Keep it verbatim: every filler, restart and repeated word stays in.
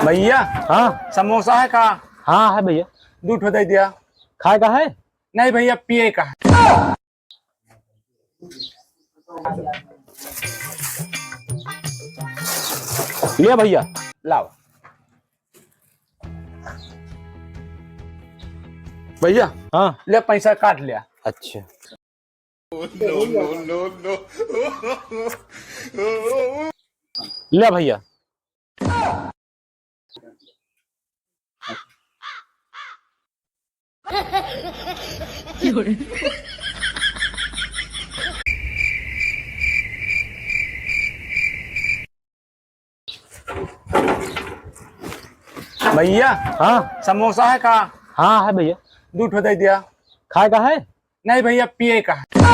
भइया। हाँ। समोसा है का? हाँ है भइया। दू ठो दइ दिया। खाए का है? नहीं भइया, पिए का है। लिया भइया। लाओ। भइया। हाँ। ले, पैसा काट लिया। अच्छा। ले भइया। भइया। हाँ। समोसा है का? हाँ है भइया। दू ठो दइ दिया। खाए का है? नहीं भइया, पिए का है।